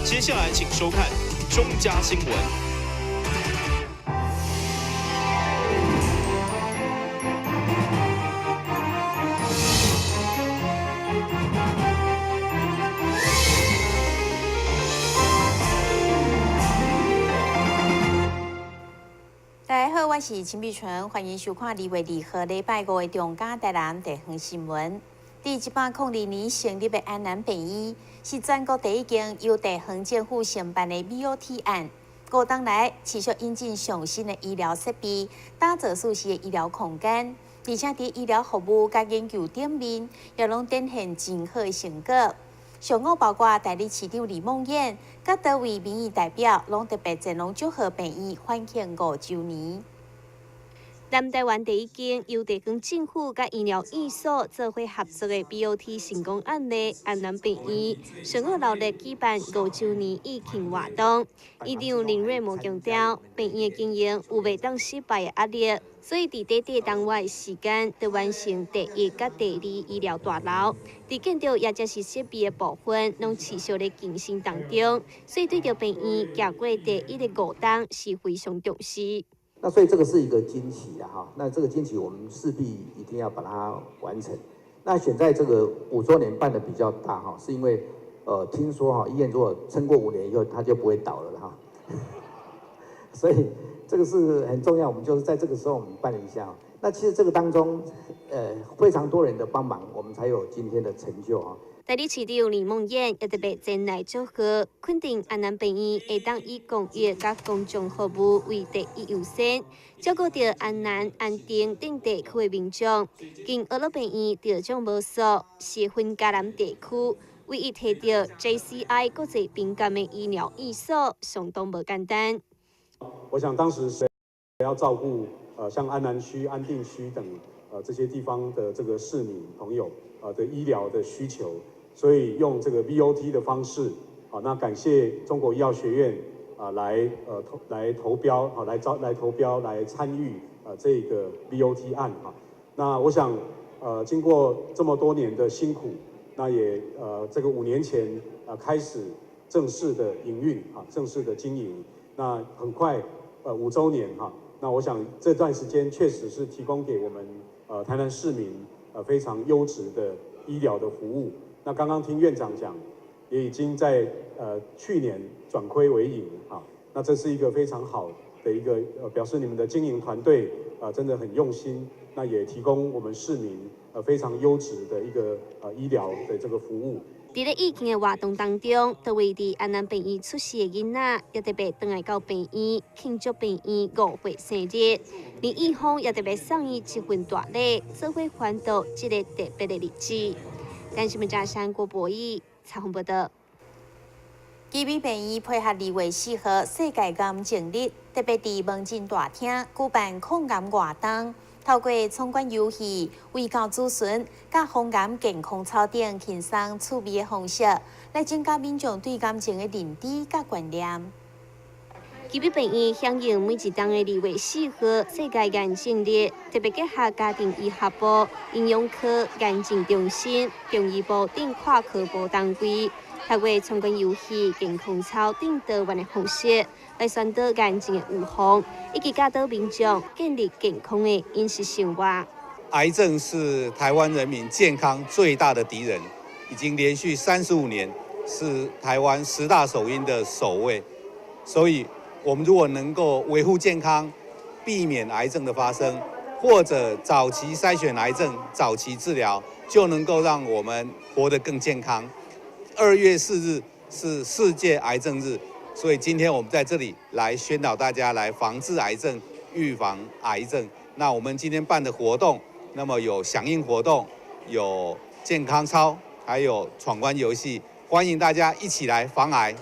接下來請收看中嘉新聞。大家好，我是秦碧純，歡迎收看2月2號禮拜五的中嘉台南地方新聞。佇102年成立的安南病院，是全國第一間由地方政府承辦的 BOT 案。五冬來持續引進上新的醫療設備，打造舒適的醫療空間，而且佇醫療服務佮研究頂面，也攏展現真好的成果。上午包括代理市長李孟諺，佮多位民意代表，攏特別前往祝賀病院歡慶五週年。南台灣第一間由地方政府佮醫療院所做伙合作的 BOT 成功案例——安南病院，上午熱烈舉辦五週年喜慶活動。院長林瑞模強調，病院的經營有袂當失敗的壓力，所以佇短短當月的時間，就完成第一佮第二醫療大樓。佇建築也就是設備的部分，攏持續咧更新當中，所以對著病院行過第一个五冬是非常重視。那所以這個是一個驚喜啊，哈！那這個驚喜我們勢必一定要把它完成。那選在這個五週年辦得比較大哈，是因為聽說哈醫院如果撐過5年以後，它就不會倒了哈。所以這個是很重要，我們就是在這個時候我們辦一下。那其實這個當中，非常多人的幫忙，我們才有今天的成就啊。代理市長李孟諺也特別前來祝賀，肯定安南病院會當以公益佮公眾服務為第一優先，照顧著安南、安定等地區的民眾。近俄羅病院著獎無數，是分嘉南地區唯一提著 JCI 國際評鑑的醫療院所，相當無簡單。我想當時誰要照顧像安南區、安定區等這些地方的這個市民朋友的醫療的需求。所以用這個 BOT 的方式，啊，那感謝中國醫藥學院啊，來投標，啊，來招來投標來參與這個 BOT 案啊。那我想，經過這麼多年的辛苦，那也這個5年前開始正式的營運啊，正式的經營，那很快5週年哈。那我想這段時間確實是提供給我們台南市民非常優質的醫療的服務。那剛剛聽院長講，也已經在去年轉虧為盈啊，那這是一個非常好的一個表示你們的經營團隊啊真的很用心，那也提供我們市民非常優質的一個醫療的這個服務。佇咧喜慶的活動當中，多位佇安南病院出世的囡仔，也特別轉來到病院慶祝病院5歲生日。林義峰也特別送伊一份大禮，做伙歡度這个特別的日子。台視新聞嘉山郭博義採訪報道。旗美病院配合2月4號世界癌症日，特別佇門診大廳舉辦抗癌活動，透過闖關遊戲、衛教諮詢、佮防癌健康操等輕鬆趣味的方式，來增加民眾對癌症的認知佮觀念。旗美病院響應每一冬的2月4號世界癌症日，特別結合家庭醫學部、營養科、癌症中心、中醫部等跨科部單位，透過闖關遊戲、健康操等多元的方式，來宣導癌症的預防，以及教導民眾建立健康的飲食生活。癌症是台灣人民健康最大的敵人，已經連續35年是台灣10大首因的首位，所以我們如果能夠維護健康，避免癌症的發生，或者早期篩選癌症、早期治療，就能夠讓我們活得更健康。2月4日是世界癌症日，所以今天我們在這裡來宣導大家來防治癌症、預防癌症。那我們今天辦的活動，那麼有響應活動，有健康操，還有闖關遊戲，歡迎大家一起來防癌。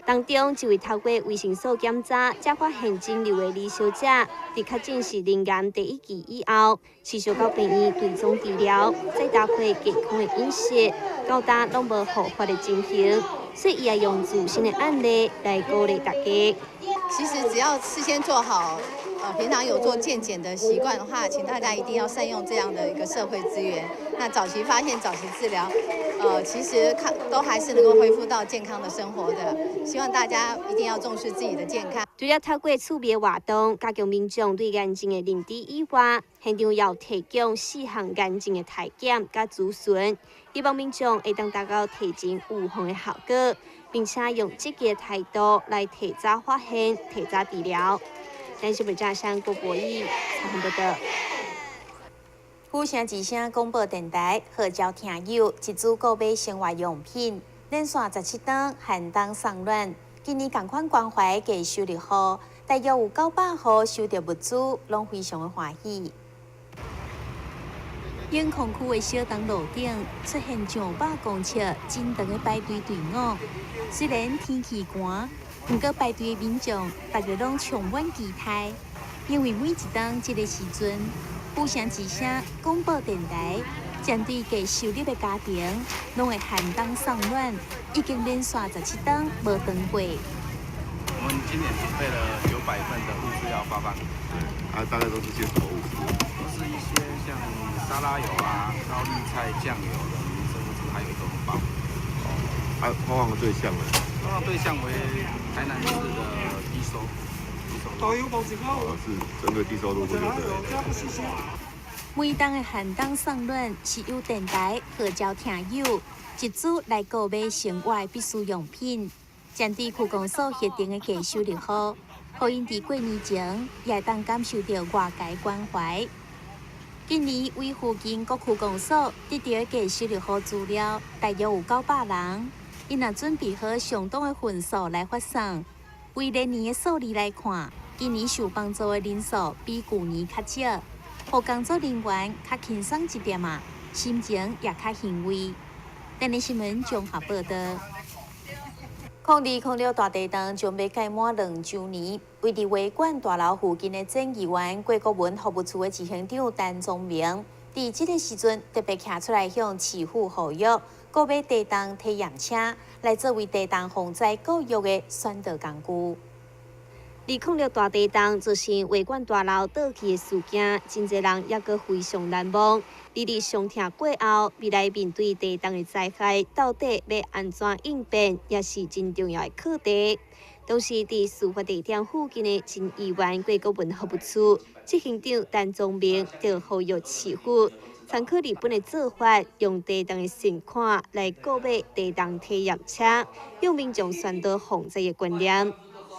當中一位透過維生素檢查，才發現腫瘤的李小姐，佇確診是罹癌第一期以後，持續到病院追蹤治療，再搭配健康的飲食，到今攏無復發的情形，所以伊也用自身的案例來鼓勵大家。其實只要事先做好，平常有做健檢的習慣的話，請大家一定要善用這樣的一個社會資源。那早期發現、早期治療，其實看都還是能夠恢復到健康的生活的。希望大家一定要重視自己的健康。除了透過趣味活動加強民眾對癌症的認知以外，現場也有提供四項癌症的體檢佮諮詢，希望民眾會當達到提前預防的效果，並且用積極的態度來提早發現、提早治療。咱新聞記者郭博義採訪報導。府城之聲廣播電台號召聽友集資購買生活用品，連續17冬寒冬送暖。今年仝款關懷低收入戶，大約有900戶收著物資，攏非常的歡喜。永康區的小東路頂出現上百公尺真長的排隊隊伍，雖然天氣寒，毋過排隊的民眾逐家攏充滿期待，因為每一冬這个時陣，府城之聲廣播電台針對低收入的家庭，攏會寒冬送暖，已經連續17冬無斷過。我們今年準備了900份的物資要發放。對，啊，大概都是些什麼物資？都是一些像沙拉油啊、高麗菜醬油的民生物資，還有一個紅包。哦，啊，發放的對象呢？發放對象為台南市的低收。哦，是針對低收入戶就對了。每冬的寒冬送暖是由電台號召聽友集資來購買生活必需用品，針對區公所核定的低收入戶，予𪜶佇過年前也會當感受著外界關懷。今年為附近各區公所得著的低收入戶資料，大約有900人，𪜶若準備好相當的份數來發送。為連年的數字來看，今年受幫助的人數比舊年較少，予工作人員較輕鬆一點仔，心情也較欣慰。電視新聞綜合報導。0206大地動將欲屆滿2週年，位佇維館大樓附近的前議員郭國文服務處的執行長陳宗明，佇這个時陣特別徛出來向市府呼籲，購買地動體驗車來作為地動防災教育的宣導工具。206大地動造成維館大樓倒去的事件，真濟人猶閣非常難忘。歷歷傷痛過後，未來面對地動的災害，到底欲按怎應變，也是真重要的課題。當時佇事發地點附近的前議員郭國文服務處執行長陳宗明就呼籲市府參考日本的做法，用地動的善款來購買地動體驗車，向民眾宣導防災的觀念。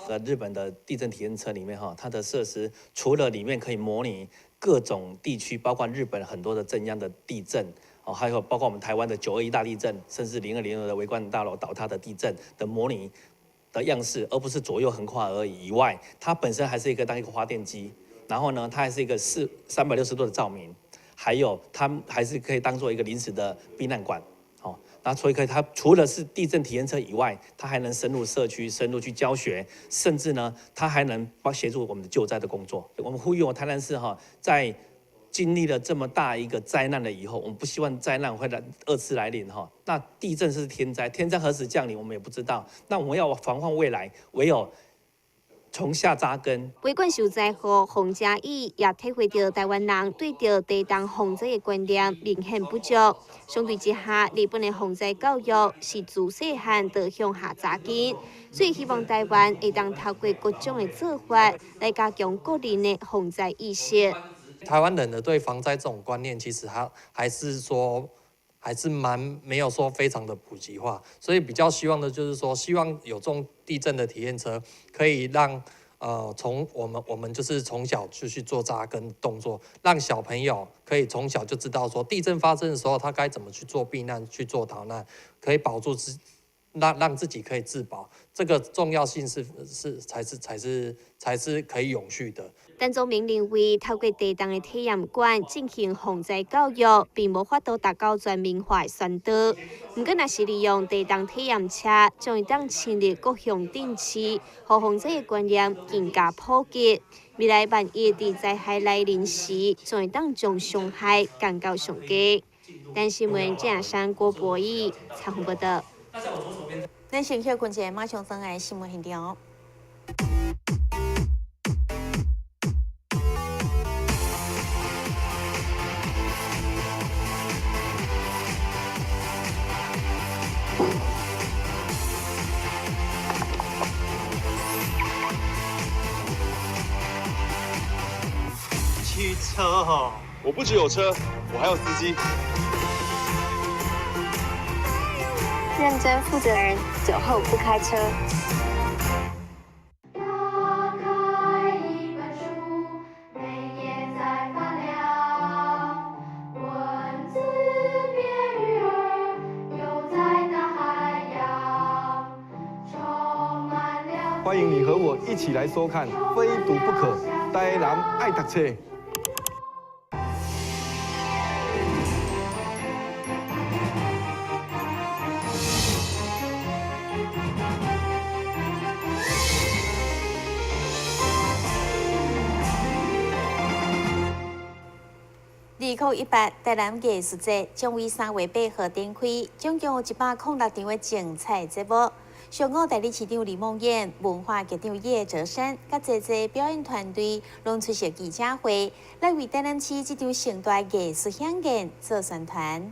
在日本的地震體驗車裡面，哈，它的設施除了裡面可以模擬各種地區，包括日本很多的震央的地震，哦，還有包括我們台灣的9·21大地震，甚至0202的維冠大樓倒塌的地震的模擬的樣式，而不是左右橫跨而已以外，它本身還是一個當一個發電機，然後呢，它還是一個360度的照明，還有它還是可以當做一個臨時的避難館。那所以可以，它除了是地震體驗車以外，它還能深入社區、深入去教學，甚至呢，它還能幫協助我們的救災的工作。我們呼籲我台南市哈，在經歷了這麼大一個災難了以後，我們不希望災難會來二次來臨哈。那地震是天災，天災何時降臨我們也不知道。那我們要防範未來，唯有從下紮根。維館受災戶洪嘉義也體會著台灣人對著地動防災的觀念明顯不足。相對之下，日本的防災教育是自細漢就向下扎根，所以希望台灣會當透過各種的做法來加強國人的防災意識。台灣人的對防災這種觀念，其實他還是說，還是蠻沒有說非常的普及化，所以比較希望的就是說，希望有這種地震的體驗車，可以讓從我們就是從小就去做扎根動作，讓小朋友可以從小就知道說地震發生的時候，他該怎麼去做避難、去做逃難，可以保住自，讓自己可以自保，這個重要性是才是才是才是可以永續的。陳宗明認為，透過地動的體驗館進行防災教育，並無法度達到全民化的宣導。毋過，若是利用地動體驗車，將會當深入各鄉鎮市，予防災的觀念更加普及。未來萬一佇災害來臨時，就會當將傷害降到上低。電視新聞鄭山郭博義採訪報導。咱先歇睏一下，馬上轉來新聞現場。車哦。我不只有車，我還有司機。認真負責人，酒後不開車。歡迎你和我一起來收看《非讀不可》，台南愛讀冊。2018台南藝術節將於3月8號展開，總共有106場的精彩節目。上午代理市長李孟諺、文化局長葉哲山，佮濟濟表演團隊攏出席記者會，來為台南市這場盛大藝術饗宴做宣傳。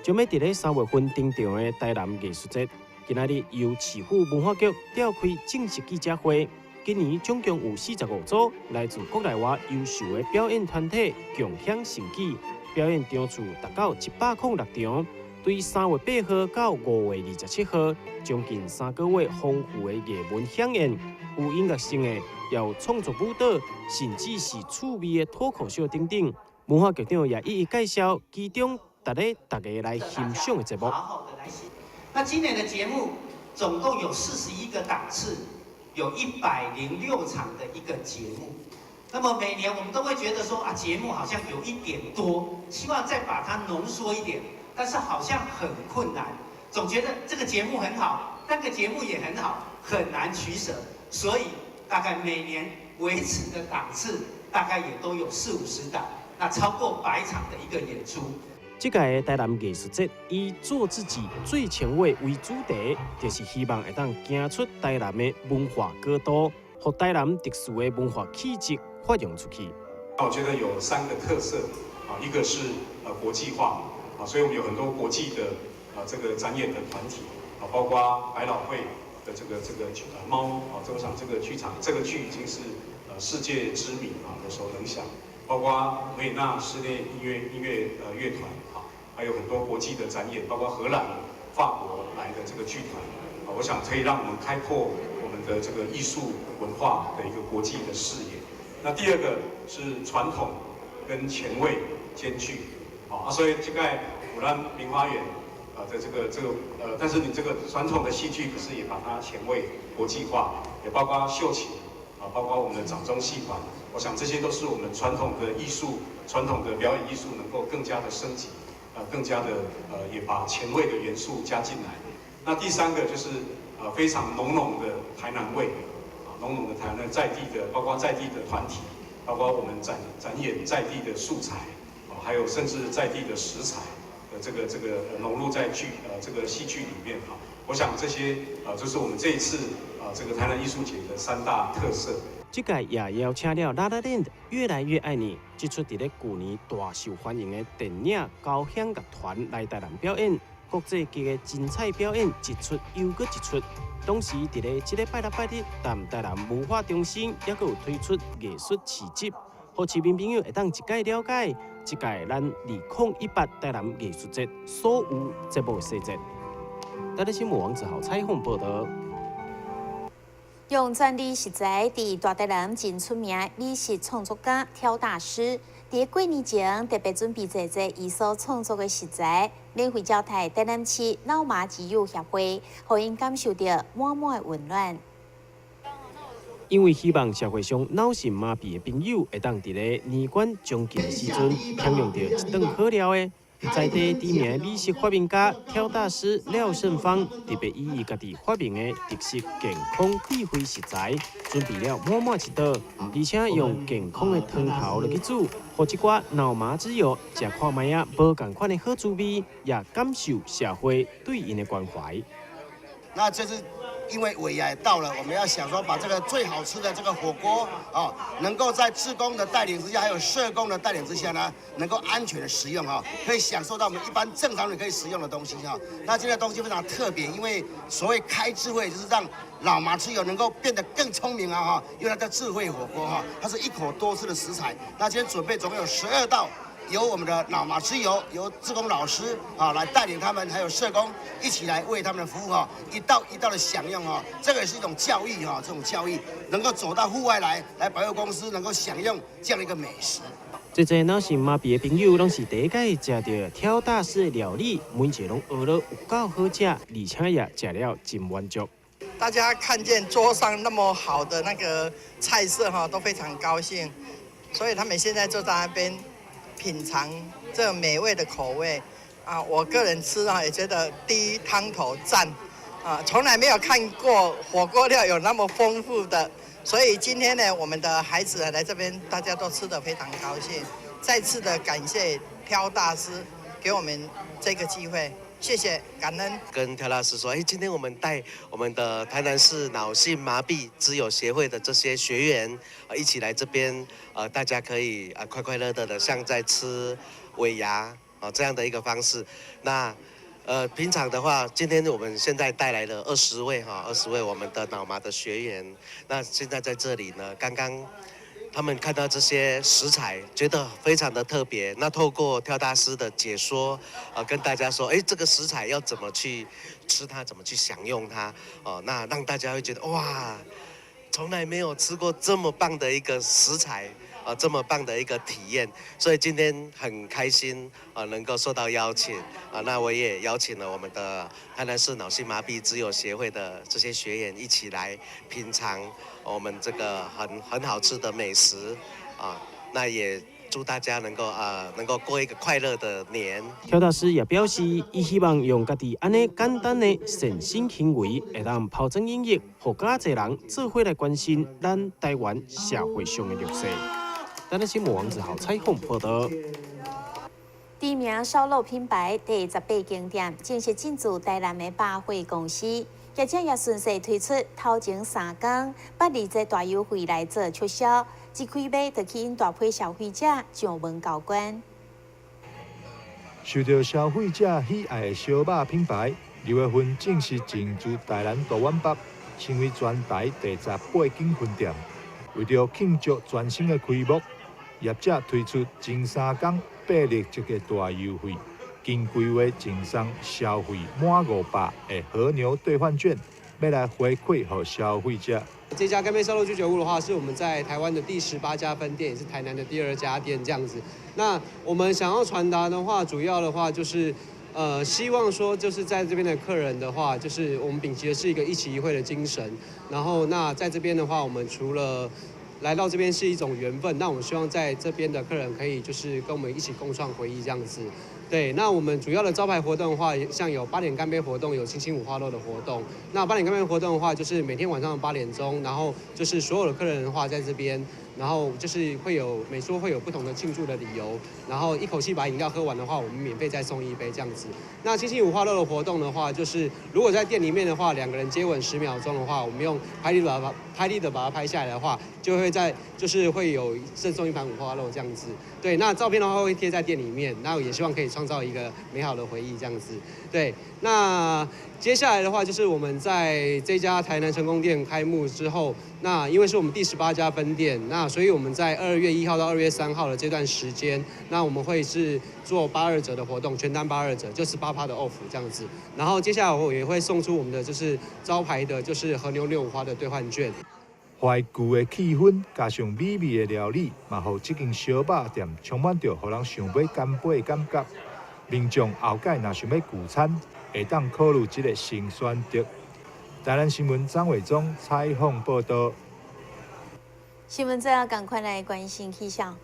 將欲佇咧3月份登場的台南藝術節，今仔日由市府文化局召開正式記者會。今年總共有45組來自國內外優秀的表演團體共享盛舉，表演場次達到106場。對3月8號到5月27號，將近3個月豐富的藝文饗宴，有音樂性的，也有創作舞蹈，甚至是趣味的脫口秀等等。文化局長也一一介紹其中值得大家來欣賞的節目。那今年的節目總共有41個檔次，有106場的一個節目。那麼每年我們都會覺得說啊，節目好像有一點多，希望再把它濃縮一點，但是好像很困難，總覺得這個節目很好，那個節目也很好，很難取捨。所以大概每年維持的檔次大概也都有40-50檔，那超過100場的一個演出。這屆的台南藝術節以做自己最前衛為主題，就是希望會當行出台南的文化高度，予台南特殊的文化氣質發揚出去。那我覺得有3個特色啊，一個是國際化啊，所以我們有很多國際的這個展演的團體啊，包括百老匯的這個貓啊，這我想這個劇場這個劇已經是世界知名啊，耳熟能詳。包括維也納室內音樂樂團啊，還有很多國際的展演，包括荷蘭、法國來的這個劇團啊，我想可以讓我們開闊我們的這個藝術文化的一個國際的視野。那第二個是傳統跟前衛兼具啊，所以這個古蘭明花園啊的這個但是你這個傳統的戲劇，可是也把它前衛國際化，也包括秀琴啊，包括我們的掌中戲團。我想這些都是我們傳統的藝術、傳統的表演藝術能夠更加的升級，更加的也把前衛的元素加進來。那第三個就是非常濃濃的台南味，啊，濃濃的台南在地的，包括在地的團體，包括我們展演在地的素材，啊，還有甚至在地的食材的這個融入在這個戲劇裡面啊。我想這些就是我們這一次這個台南藝術節的3大特色。這屆也邀請了拉拉鏈越來越愛你這齣佇咧舊年大受歡迎的電影交響樂團來台南表演，國際級的精彩表演一齣又閣一齣。同時佇咧這個拜六拜日，台南文化中心猶閣有推出藝術市集，予市民朋友會當一概了解這屆咱2018台南藝術節所有節目細節。台北新聞王子豪採訪報道。用專利食材，佇大台南真出名的美食創作家挑大師，佇過年前特別準備濟濟伊所創作的食材，免費招待台南市腦麻之友協會，予𪜶感受著滿滿的溫暖。因為希望社會上腦性麻痹的朋友會當佇咧年關將近的時陣，享用著一頓好料的。在地知名美食發明家挑大師廖勝芳特別以伊家己發明的特色健康智慧食材，準備了滿滿一桌，而且用健康的湯頭落去煮，予這寡腦麻之友食看覓仔無仝款的好滋味，也感受社會對𪜶的關懷。那這次因為尾牙也到了，我們要想說把這個最好吃的這個火鍋哦，能夠在志工的帶領之下，還有社工的帶領之下呢，能夠安全的食用哈，可以享受到我們一般正常人可以食用的東西哈。那這個東西非常特別，因為所謂開智慧，就是讓腦麻之友能夠變得更聰明啊哈，因為它叫智慧火鍋哈，它是一口多吃的食材。那今天準備總共有12道。由我們的腦麻之友，由志工老師啊來帶領他們，還有社工一起來為他們服務哈，一道一道的享用哈，這個也是一種教育哈，這種教育能夠走到戶外來，來百貨公司能夠享用這樣的一個美食。這濟腦性麻痹的朋友，攏是第一擺食著挑大師的料理，每一個攏學了有夠好食，而且也食了真滿足。大家看見桌上那麼好的那個菜色哈，都非常高興，所以他們現在就在那邊品嘗這美味的口味啊！我個人吃啊，也覺得第一湯頭讚啊，從來沒有看過火鍋料有那麼豐富的，所以今天呢，我們的孩子來這邊，大家都吃得非常高興。再次的感謝挑大師給我們這個機會，謝謝感恩。跟挑大師說，哎，今天我們帶我們的台南市腦性麻痹之友協會的這些學員一起來這邊，大家可以快快樂樂的，像在吃尾牙啊這樣的一個方式。那平常的話，今天我們現在帶來了20位哈，20位我們的腦麻的學員。那現在在這裡呢，剛剛他們看到這些食材，覺得非常的特別。那透過挑大師的解說，跟大家說，哎，這個食材要怎麼去吃它，怎麼去享用它，哦，那讓大家會覺得哇，從來沒有吃過這麼棒的一個食材，啊，這麼棒的一個體驗。所以今天很開心啊，能夠受到邀請啊，那我也邀請了我們的台南市腦性麻痹之友協會的這些學員一起來品嘗我們這個很好吃的美食啊，那也祝大家能夠過一個快樂的年。挑大師也表示，伊希望用家己按呢簡單的善心行為，會當拋磚引玉，予較濟人做伙來關心咱台灣社會上的弱勢。台南新聞王子豪採訪報道。知名燒肉品牌第18間店正式進駐台南的百貨公司。業者也順勢推出頭前3工8.2折大優惠來做促銷，一開賣就吸引大批消費者上門購關。受到消費者喜愛的燒肉品牌，2月份正式進駐台南大遠北，成為全台第18間分店。為著慶祝全新的開幕，業者推出前3工8.2折的大優惠。經規劃贈送消費滿500的和牛兌換券，欲來回饋予消費者。這家乾杯燒肉居酒屋的話，是我們在台灣的第18家分店，也是台南的第2家店這樣子。那我們想要傳達的話，主要的話就是，希望說就是在這邊的客人的話，就是我們秉持的是一個一期一會的精神。然後那在這邊的話，我們除了來到這邊是一種緣分，那我們希望在這邊的客人可以就是跟我們一起共創回憶這樣子。對，那我們主要的招牌活動的話，像有8點乾杯活動，有星期五花肉的活動。那8點乾杯活動的話，就是每天晚上8點鐘，然後就是所有的客人的話在這邊，然後就是會有每桌會有不同的慶祝的理由，然後一口氣把飲料喝完的話，我們免費再送一杯這樣子。那星期五花肉的活動的話，就是如果在店裡面的話，2個人接吻10秒鐘的話，我們用拍立得把它拍下來的話，就會在就是會有贈送一盤五花肉這樣子。對，那照片的話會貼在店裡面，那也希望可以創造一個美好的回憶這樣子。對，那接下來的話就是我們在這家台南成功店開幕之後，那因為是我們第18家分店，那所以我們在2月1號到2月3號的這段時間，那我們會是做8.2折的活動，全單8.2折，就是8%的 off 這樣子。然後接下來我也會送出我們的就是招牌的就是和牛6五花的兌換券。懷舊的氣氛加上美味的料理，嘛予這間燒肉店充滿著予人想欲乾杯的感覺。民眾後擺若想欲聚餐，會當考慮這個新選擇。台南新聞張偉忠採訪報道。新聞最後，趕快來關心氣象。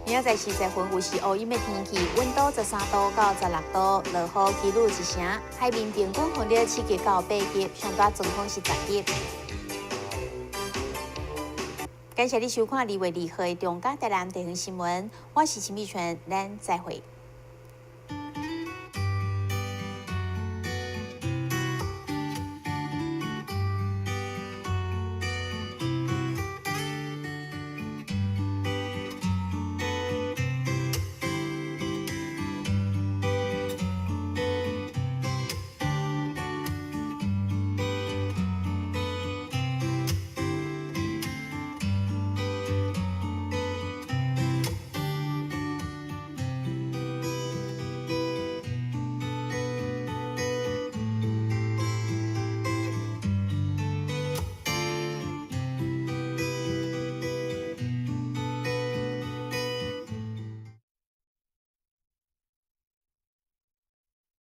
明仔載4時分有是烏陰的天氣，溫度13度到16度，落雨幾率1成，海面平均風力7級到8級，上大陣風是10級。感謝你收看2月2號的中嘉台南地方新聞，我是陳美泉，咱再會。